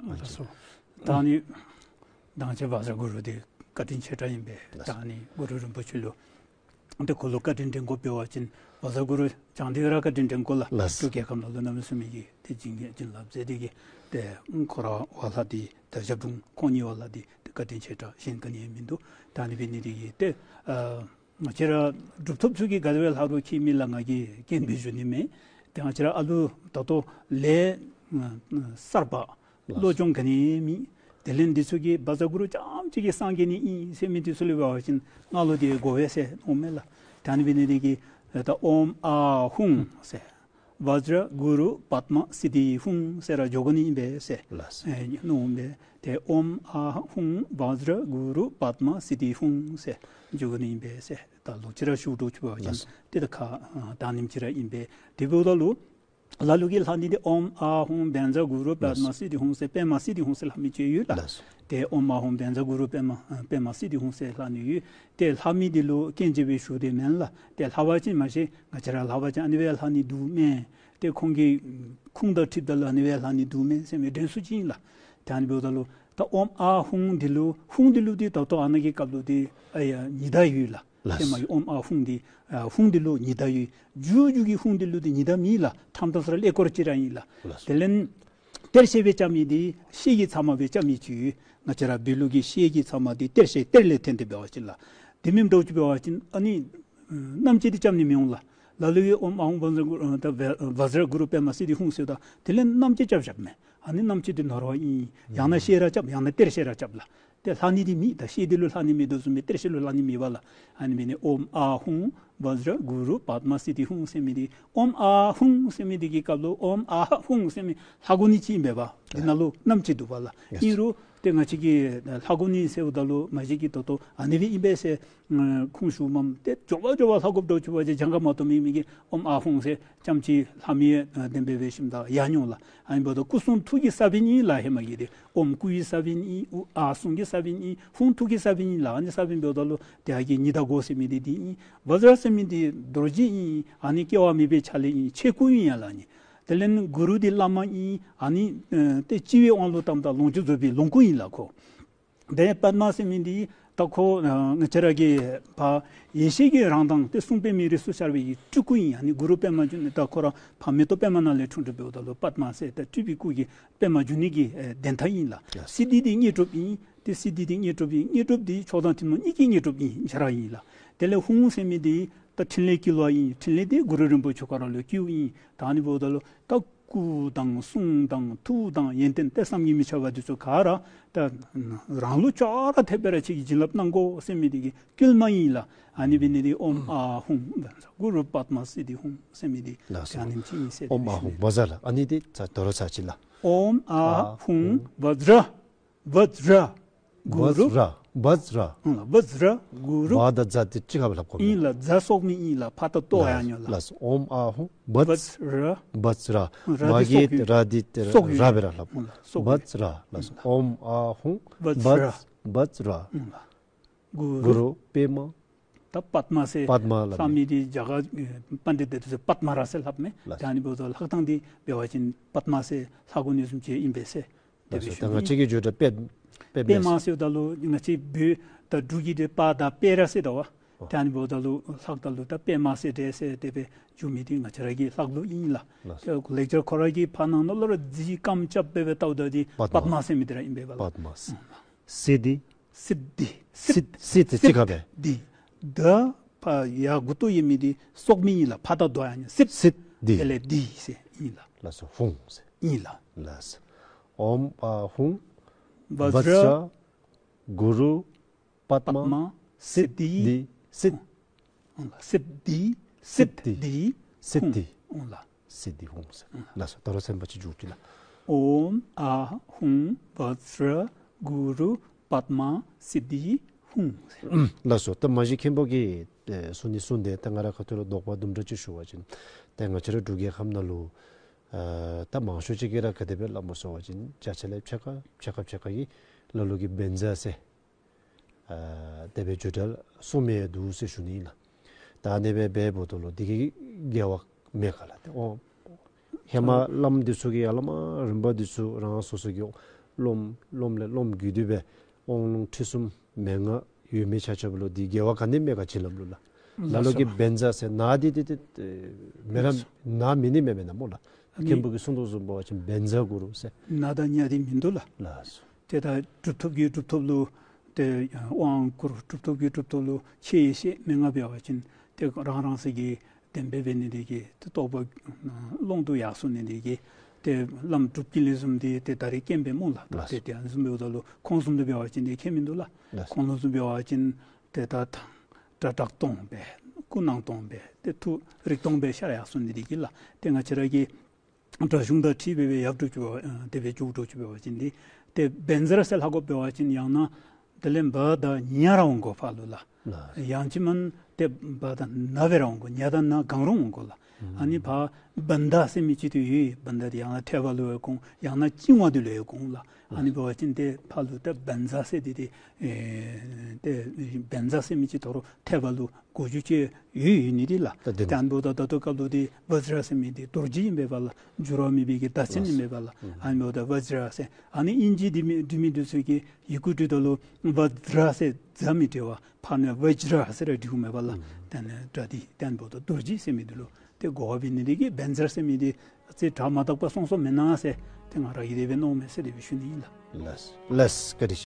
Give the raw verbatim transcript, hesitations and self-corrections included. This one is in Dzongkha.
ལགས་སོ། ད་ནི་དང་ཅིག་བཛྲ་གུ་རུ་འདི་བཀའ་དྲིན་ཆེ་དྲགས་ཨིན་པས། ལགས་སོ། ད་ནི་གུ་རུ་རིན་པོ་ཆེ་ལུ་ཏེ་ཁོ་ལུ་བཀའ་དྲིན་དྲན་དགོ་པས། འབད་བ་ཅིན་བཛྲ་གུ་རུ་བྱོན་ཏེ་ར་བཀའ་དྲིན་དྲན་དགོ་ལགས། ལགས། འབྲུག་རྒྱལ་ཁབ་ནང་ལུ་གནམ་མེད་ས་མེད་ཀྱི་ཏེ་བྱིན་གྱིས་བྱིན་རླབས་མཛད་དེ་གིས་ཏེ་ཁོ་ར་བ་ལྷ་འདི་ཏེ་ཞབས་དྲུང་ཁོང་གཉིས་བ་ལྷ་འདི་ཏེ་བཀའ་དྲིན་ཆེ་དྲགས་གཞན་ག་ནི་ཡང་མིན་འདུག། ད་ནི་འབད་ནི་འདི་གིས་ཏེ་ཨ་ང་བཅས་ར་གྲུབ་ཐོབ་ཚུ་གིས་ག་དེ་སྦེ་ལྷག་རུང་ཁྱད་མེད་ལགས། ང་གིས་རྐྱེན་སྦེ་ཞུ་ནི་མེད། ཏེ་ང་བཅས་ར་ཨ་ལུ་ད་ལྟོ་ལས་ཨ་གསར་པ་བློ་སྦྱོང་ག་ནི་མེད། དེ་ལས་འདི་ཚུ་གིས་བཛྲ་གུ་རུ་རྐྱངམ་ཅིག་གིས་སངས་རྒྱས་ནི་ཨིན་ཟེར་མི་འདི་ཚུ་ལུ་འབད་བ་ཅིན་སྔགས་ལུ་འདི་དགོ་པས་ཟེར་མནོཝ་མས་ལགས། ད་ནི་འབད་ནི་འདི་གིས་ད་ཨོཾ་ཨཱཿ་ཧཱུྃ་ཟེར་བཛྲ་གུ་རུ་པདྨ་སིདྡྷི་ཧཱུྃ་ཟེར་ར་འགྱོ་དགོ་ནི་ཨིན་པས་ཟེར། ལགས། ཨེ་མནོཝ་མས། ཏེ་ཨོཾ་ཨཱཿ་ཧཱུྃ་བཛྲ་གུ་རུ་པདྨ་སིདྡྷི་ཧཱུྃ་ཟེར་འགྱོ་དགོ་ནི་ཨིན་པས་ཟེར། ད་ལོག་ཅི་ར་ཞུ་དོ་ཅིག་འབད་བ་ཅིན། ལགས། ཏེ་ད་ཁ་ཨ་བཏང་ནི་ཅིག་ར་ཨིན་པས། དེ་འབདཝ་ད་ལུ་ལ་ལུ་གིས་ལྷག་ནི་འདི་ཨོཾ་ཨཱཿ་ཧཱུྃ་བཛྲ་གུ་རུ་པདྨ་སིདྡྷི་ཧཱུྃ་ཟེར་པདྨ་སིདྡྷི་ཧཱུྃ་ཟེར་ལྷག་མི་ཅིག་ཡོད་ལགས། ལགས། ཏེ་ཨོཾ་ཨཱཿ་ཧཱུྃ་བཛྲ་གུ་རུ་པདྨ་ཨ་པདྨ་སིདྡྷི་ཧཱུྃ་ཟེར་ལྷག་ནི་ཡོད། ཏེ་ལྷག་མི་འདི་ལུ་རྐྱེན་བྱས་སྦེ་ཞུ་དེས་མེན་ལགས། ཏེ་ལྷག་པ་ཅིན་མ་གཞི་ང་བཅས་ར་ལྷག་པ་ཅིན་ཨ་ནི་སྦེ་ལྷག་ནི་འདུག་མས། ཏེ་ཁོང་གི་ཁུངས་དང་འཁྲིལཝ་ད་ལུ་ཨ་ནི་སྦེ་ལྷག་ནི་འདུག་མས་ཟེར་མི་དྲན་གསོ་ཅིག་ཨིན་ལགས། ཏེ་ཨ་ནི་འབདཝ་ད་ལུ་ད་ཨོཾ་ཨཱཿ་ཧཱུྃ་འདི་ལུ་ཧཱུྃ་འདི་ལུ་འདི་ད་ལྟོ་ཨ་ནཱ་གི་སྐབས་ལུ་འདི་ཨ་ཡ་ཉི་ཟླ་ཡོད་ལགས། ལགས། ཏེ་མ་གཞི་ཨོཾ་ཨཱཿ་ཧཱུྃ་འདི་ཨ་ཧཱུྃ་འདི་ལུ་ཉི་ཟླ་ཡོད། མཇུག་མཇུག་གི་ཧཱུྃ་འདི་ལུ་འདི་ཉི་ཟླ་མེད་ལགས། ཐམ་ཐམ་ས་ར་ཀླད་ཀོར་ཅིག་ར་ཨིན་ལགས། ལགས། དེ་ལས་གཏེར་བཤད་སྦེ་རྐྱབ་མི་འདི་ཤེལ་གྱི་ཚབ་མ་སྦེ་རྐྱབ་མི་ཅིག་ཡོད། ང་བཅས་ར་བོད་ལུགས་ཀྱི་ཤེལ་གྱི་ཚབ་མ་འདི་གཏེར་ཤེལ་གཏེར་ལས་འཐོན་ཏེ་འབད་བ་ཅིན་ལགས། དེ་མེནམ་འདྲཝ་ཅིག་འབད་བ་ཅིན་ཨ་ནི་ཨ་རྣམ་བཅད་འདི་རྐྱབ་ནི་མི་འོང་ལགས། ལ་ལུ་གིས་ཨོཾ་ཨཱཿཧཱུྃ་བཛྲ་གུ་རུ་ཨ་ད་བཛྲ་གུ་རུ་པདྨ་སིདྡྷི་ཧཱུྃ་ཟེརཝ་ད་དེ་ལས་རྣམ་བཅད་རྐྱབ་བཞགཔ་མས། ཨ་ནི་རྣམ་བཅད་འདི་ནོར་བ་ཨིན། ཡང་ན་ཤེལ་ར་རྐྱབ་ཡང་ན་གཏེར་ཤེལ་ར་རྐྱབ་ལགས། ཏེ་ལྷག་ནི་འདི་མེད། ད་ཤེལ་འདི་ལུ་ལྷག་ནི་མེད་དོ་བཟུམ་སྦེ་གཏེར་ཤེལ་ལུ་ལྷག་ནི་མེད་པས་ལགས། ཨ་ནི་འབད་ནི་ཨོཾ་ཨཱཿཧཱུྃ་བཛྲ་གུ་རུ་པདྨ་སིདྡྷི་ཧཱུྃ་ཟེར་མི་འདི་ཨོཾ་ཨཱཿཧཱུྃ་ཟེར་མི་འདི་གི་སྐབས་ལུ་ཨོཾ་ཨཱཿཧཱུྃ་ཟེར་མི་ལྷག་དགོ་ནི་ཅིག་ཨིན་པས། འདི་ནང་ལུ་རྣམ་བཅད་འདུག་པ་ལགས། ལགས། ཨིན་རུང་ཏེ་ང་བཅས་ཀྱིས་ལྷག་དགོ་ནི་ཟེརཝ་ད་ལུ་མ་གཞི་གི་ད་ལྟོ་ཨ་ནི་སྦེ་ཨིན་པས་ཟེར་ཁུངས་ཞུཝ་མས། ཏེ་མགྱོགས་པ་མགྱོགས་པ་ལྷག་དགོཔ་འདྲཝ་ཅིག་འབད་བ་ཅིན་གྱངས་ཁ་མ་ཐོབ་མི་མི་གིས་ཨོཾ་ཨཱཿཧཱུྃ་ཟེར་རྐྱངམ་ཅིག་ལྷག་མི་ཨ་བདེན་པ་སྦེ་ཞིནམ་ད་ཡང་ཉོ་ལགས། ཨ་ནི་འབདཝ་ད་སྐུ་གསུང་ཐུགས་ཀྱི་ས་བོན་ཨིན་ལགས། ཧེ་མ་གི་འདི་ཨོཾ་སྐུ་ཡི་ས་བོན་ཨིན། ཨཱཿཧཱུྃ་གི་ས་བོན་ཨིན། ཧཱུྃ་ཐུགས་ཀྱི་ས་བོན་ཨིན་ལགས། ཨ་ནི་ས་བོན་འབདཝ་ད་ལུ་དེ་ཡང་གི་ཉི་ཟླ་གོ་ཟེར་མི་འདི་འདི་ཨིན། བཛྲ་ཟེར་མི་འདི་རྡོ་རྗེ་ཨིན། ཨ་ནི་སྐྱེ་བ་མེད་པའི་ཆ་ལས་ཨིན། ཆས་སྐུ་ཨིན་ཡ་ལགས་ནི། དེ་ལས་གུ་རུ་འདི་བླ་མ་ཨིན། ཨ་ནི་ཨ་ཏེ་སྤྱི་བོའི་དབང་ལུ་བཏངམ་ད་ལོངས་སྤྱོད་རྫོགས་པའི་ལོངས་སྐུ་ཨིན་ལགས་ཁོ། ཏེ་པདྨ་ཟེར་མི་འདི་ད་ཁོ་ཨ་ང་བཅས་ར་གི་ཕར་ཡེ་ཤེས་ཀྱི་རང་མདངས་ཏེ་གསུང་པདྨའི་རིགས་སུ་ཤར་བའི་སྤྲུལ་སྐུ་ཨིན། ཨ་ནི་གུ་རུ་པདྨ་འབྱུང་གནས་ད་ཁོ་ར་ཕར་མེ་ཏོག་པདྨ་ནང་ལས་འཁྲུངས་འཁྲུངསམ་འབདཝ་ད་ལུ་པདྨ་ཟེར་ད་སྤྲུལ་པའི་སྐུ་གི་པདྨ་འབྱུང་གནས་ཀྱི་ཨེ་དོན་དག་ཨིན་ལགས། ལགས། སིདྡྷི་འདི་དངོས་གྲུབ་ཨིན། ཏེ་སིདྡྷི་འདི་དངོས་གྲུབ་ཨིན། དངོས་གྲུབ་འདི་མཆོག་དང་ཐུན་མོང་གཉིས་ཀྱི་དངོས་གྲུབ་ཨིན། ཁྱོད་ར་ཨིན་ལགས། དེ་ལས་ཧཱུྃ་ཟེར་མི་འདི་ད་ཕྲིན་ལས་སྐྱེལ་བ་ཨིན། ཕྲིན་ལས་འདི་གུ་རུ་རིན་པོ་ཆེ་ཁོ་ར་ལུ་སྐྱེལཝ་ཨིན། ད་ཨ་ནི་འབདཝ་ད་ལུ་ད་སྐུ་དང་གསུང་དང་ཐུགས་དང་ཡོན་ཏན་ཏེ་བསམ་གྱིས་མི་ཁྱབ་པ་འདི་ཚུ་ག་ར་ད་རང་ལུ་ཅོག་ར་འཐདཔ་སྦེ་ར་ཁྱོད་ཀྱིས་བྱིན་རླབས་གནང་དགོ་ཟེར་མི་འདི་གི་སྐུལ་མ་ཨིན་ལགས། ཨ་ནི་འབད་ནི་འདི་ཨོཾ་ཨཱཿཧཱུྃ་བཛྲ་གུ་རུ་པདྨ་སིདྡྷི་ཧཱུྃ་ཟེར་མི་འདི་ལགས་སོ། ཨ་ནི་ཅིག་ཨིན་ཟེར། ཨོཾ་ཨཱཿཧཱུྃ་བཛྲ་ལགས། ཨ་ནི་འདི་ད་ད་རུང་ཚར་གཅིག་ལགས། ཨོཾ་ཨཱཿཧཱུྃ་བཛྲ། བཛྲ་གུ་རུ། བཛྲ། བཛྲ། ཨང་ལགས། བཛྲ་གུ་རུ། བ་དང་ཛ་འདི་གཅིག་ཁར་སླབ་དགོ་མས། ཨིན་ལགས། ཛ་གསོག་མི་ཨིན་ལགས། ཕར་དང་ལྟོ་ཡང་ཉོ་ལགས། ལགས་སོ། ཨོཾ་ཨཱཿཧཱུྃ་བཛྲ། བཛྲ། བཛྲ། ར་མ་འདི་གི་གསོག་ཡོད། ར་འདི་ཏེ་གསོག་ཡོད། ར་སྦེ་ར་སླབ། ཨང་ལགས། གསོག་ཡོད། བཛྲ། ལགས་སོ། ཨང་ལགས། ཨོཾ་ཨཱཿཧཱུྃ་བཛྲ། བཛྲ། བཛྲ། ཨང་ལགས། གུ་རུ། གུ་རུ་པདྨ། ད་པདྨ་ཟེར། པདྨ་ལགས། ལྷག་མི་འདི་རྒྱ་གར་ཨེ་པཎྜི་ཏ་འདི་ཚུ་པདྨ་ར་ཟེར་སླབ་མས། ལགས། ད་ཨ་ནི་འབདཝ་ད་ལྷག་ཐངས་འདི་འབད་བ་ཅིན་པདྨ་ཟེར་ལྷག་དགོ་ནི་བཟུམ་ཅིག་ཨིན་པས་ཟེར། དེ་ལགས་སྦེ་སོ། ད་ཞུ་ནི། ང་བཅས་ཀྱི་བརྗོད་སྒྲ་པདྨ། པདྨ་ཟེར་ད་ལུ་ང་བཅས་བོད་ད་འབྲུག་གི་འདི་པ་དང་པེ་ར་ཟེར་ད་བ། ཨོ། ད་ཨ་ནི་འབདཝ་ད་ལུ་ལྷག་ད་ལུ་ད་པདྨ་ཟེར་འདི་ཟེར་དེ་སྦེ་ཞུ་མི་འདི་ང་བཅས་ར་གི་ལྷག་ལུགས་ཨིན་ལགས། ལགས་སོ། ད་ལེགས་སྦྱར་ཁོ་ར་གི་ཕར་ནང་ན་ལུ་ར་ཛི་ཀམ་ཅབ་སྦེ་སྦེ་བཏགསཔ་ད་འདི་པདྨ། པདྨ་ཟེར་མི་འདི་ར་ཨིན་པས་ལགས། པདྨ་ཟེར། ཨང་ལགས། སིདྡྷི། སིདྡྷི། སིདྡྷི། སིདྡྷི་ཟེར་གཅིག་ཁར་སྦེ། སིདྡྷི། ད་ཕར་ཡར་མགུ་ཏོ་ཡོད་མི་འདི་གསོག་མི་ཨིན་ལགས། ཕར་དང་ལྟོ་ཡང་ཉོ་སིདྡྷི། དེ་ལས་དྷི་ཟེར་ཨིན་ལགས། ལགས་སོ། ཧཱུྃ་ཟེར། ཨིན་ལགས། ལགས་སོ། ཨོཾ་ཨཱཿཧཱུྃ་བཛྲ། བཛྲ་གུ་རུ་པདྨ། པདྨ། སིདྡྷི། སིདྡྷི། སིདྡྷི། ཨང་ལགས། སིདྡྷི། སིདྡྷི། སིདྡྷི། ཧཱུྃ། ཨང་ལགས། སིདྡྷི་ཧཱུྃ་ཟེར། ཨང་ལགས། ལགས་སོ། ད་རུང་ཚན་པ་ཅིག་མཇུག་ཅིག་ལགས། ཨོཾ་ཨཱཿཧཱུྃ་བཛྲ་གུ་རུ་པདྨ་སིདྡྷི་ཧཱུྃ་ཟེར། ཨུམ། ལགས་སོ། ད་མ་གཞི་མཁན་པོ་གིས་ཨེ་གསུང་ནི་གསུངས་ཏེ་ད་ང་ར་ཁ་ཐུག་ལུ་དོགས་པ་དུམ་གྲ་ཅིག་ཞུ་བ་ཅིན་ད་ང་བཅས་ར་འབྲུག་རྒྱལ་ཁབ་ནང་ལུ་ཨ་ད་མང་ཤོས་ཅིག་གིས་ར་ག་དེ་སྦེ་སླབ་སྨོ་ཟེར་བ་ཅིན་བརྒྱ་ཆ་ལས་ཕྱེད་ཀ་ཕྱེད་ཀ་ཕྱེད་ཀ་གིས་ལ་ལུ་གིས་བཛྲ་ཟེར་ཨ་དེ་སྦེ་བརྗོད་བྱ་གསུངས་མི་འདུག་ཟེར་ཞུ་ནི་ཨིན་ལགས། ད་ཨ་ནི་སྦེ་འབདཝ་ད་ལུ་འདི་གིས་འགལ་བ་མེད་ག་ལགས། ཏེ་ཨོ་ཧེ་མ་བླམ་འདི་ཚུ་གིས་ཡར་ལས་མར་རིམ་པ་འདི་ཚུ་རང་སོ་སོ་གི་ རློམ་རློམ་ལས་རློམ་བརྒྱུད་དེ་སྦེ་དབང་ལུང་ཁྲིད་གསུམ་མན་ངག་ཡོད་མི་ཆ་ཁྱབ་ལུ་འདི་འགལ་བ་ག་ནི་མེད་ག་བྱིན་རླབས་ལུ་ལགས། ལ་ལོ་གིས་བཛྲ་ཟེར་ན་འདི་འདི་འདི་མེ་ར་ན་མེ་ནི་མེ་མེ་ན་མོ་ལགས། མཁན་པོ་གིས་གསུང་དོ་བཟུམ་འབད་བ་ཅིན་བཛྲ་གུ་རུ་ཟེར། ན་དང་ཉ་འདི་མིན་འདུག་ལགས། ལགས་སོ། ཏེ་ད་གྲུབ་ཐོབ་ཀྱི་གྲུབ་ཐོབ་ལུ་ཏེ་དབང་བསྐུར། གྲུབ་ཐོབ་ཀྱི་གྲུབ་ཐོབ་ལུ་ཆེ་བའི་ཤེས་མན་ངག་འབད་བ་ཅིན་ཏེ་རང་རང་སོ་གི་བདེན་པ་འབད་ནི་འདི་གིས་ཏེ་རྟོགས་པ་ཀློང་དུ་ཡར་སོ་ནི་འདི་གིས་ཏེ་བླམ་གྲུབ་ཀྱི་ལས་བཟུམ་འདི་ཏེ་ད་རེས་མཁན་པོ་མོ་ལགས། ལགས། ཏེ་དེ་བཟུམ་འབདཝ་ད་ལུ་ཁོང་བཟུམ་དུ་འབད་བ་ཅིན་ཏེ་ཁྱད་མིན་འདུག་ལགས། ལགས། ཁོང་ལུ་བཟུམ་འབད་བ་ཅིན་ཏེ་ད་ཐང་སྒྲ་གྲགས་སྟོང་སྦེ་སྐུ་སྣང་སྟོང་སྦེ་ཏེ་ཐུགས་རིག་སྟོང་སྦེ་ཤར་ཡར་སོ་ནི་འདི་གིས་ལགས། ཏེ་ང་བཅས་ར་གི་སྒྲ་གཞུང་དང་འཁྲིལ་སྦེ་སྦེ་ཡར་འགྱོ་བཅུག་པ་དེ་སྦེ་འགྱོ་བཅུག་པ་འབད་བ་ཅིན་འདི་ཏེ་བཛྲ་ཟེར་ལྷག་དགོཔ་འབད་བ་ཅིན་ཡང་ན་དེ་ལས་བ་དང་ཉ་ར་འོང་དགོ་ཕར་ལུ་ལགས། ལགས། ཡང་ཅིན་མེན་ཏེ་བ་དང་ན་སྦེ་ར་འོང་དགོ། ཉ་དང་ན་གང་རུང་འོང་དགོ་ལགས། ཨ་ནི་ཕར་བནྡྷ་ཟེར་མི་ཅིག་ཏེ་ཡོད། བནྡྷ་འདི་ཡང་ན་ཐེག་པ་ལུ་ཡང་འོང་། ཡང་ན་བཅིང་བ་འདི་ལུ་ཡང་འོང་ལགས། ཨ་ནི་འབད་བ་ཅིན་ཏེ་ཕར་ལུ་ཏེ་བཛྲ་ཟེར་འདི་ཏེ་ཨེ་ཏེ་བཛྲ་ཟེར་མི་ཅིག་དོ་རུང་ཐེག་པ་ལུ་གོ་རྒྱུ་ཅིག་ཡོད་ཡོད་ནི་འདི་ལགས། ད་དེ་ཏེ་ཨ་ནི་འབདཝ་ད་ད་ལྟོ་སྐབས་ལུ་འདི་བཛྲ་ཟེར་མི་འདི་རྡོ་རྗེ་ཨིན་པས་ལགས། འགྱུར་བ་མེད་པའི་གི་བརྡ་ཅན་ཨིན་པས་ལགས། ཨ་ནི་འབདཝ་ད་བཛྲ་ཟེར། ཨ་ནི་ཨིན་ཇི་འདི་མི་འབྲི་མི་འདི་ཚུ་གིས་ཡི་གུ་འབྲི་ད་ལུ་བཛྲ་ཟེར་ཛ་མི་འབྲི་བར་ཕར་ནི་བཛྲ་ཟེར་ར་འབྲིཝ་མས་པ་ལགས། ཨུམ། ཏེ་ཨ་ནི་སྒྲ་འདི་ཏེ་ཨ་ནི་འབདཝ་ད་རྡོ་རྗེ་ཟེར་མི་འདི་ལུ་ཏེ་གོ་བ་འབད་ནི་འདི་གིས་བཛྲ་ཟེར་མི་འདི་ཨ་ཙི་སྒྲ་མ་དག་པ་སོང་སོང་མེན་ན་ཟེར་ཏེ་ང་ར་གིས་དེ་སྦེ་མནོཝ་མས་ཟེར་དེ་སྦེ་ཞུ་ནི་ཨིན་ལགས། ལགས་ལགས། བཀའ་དྲིན་ཆེ།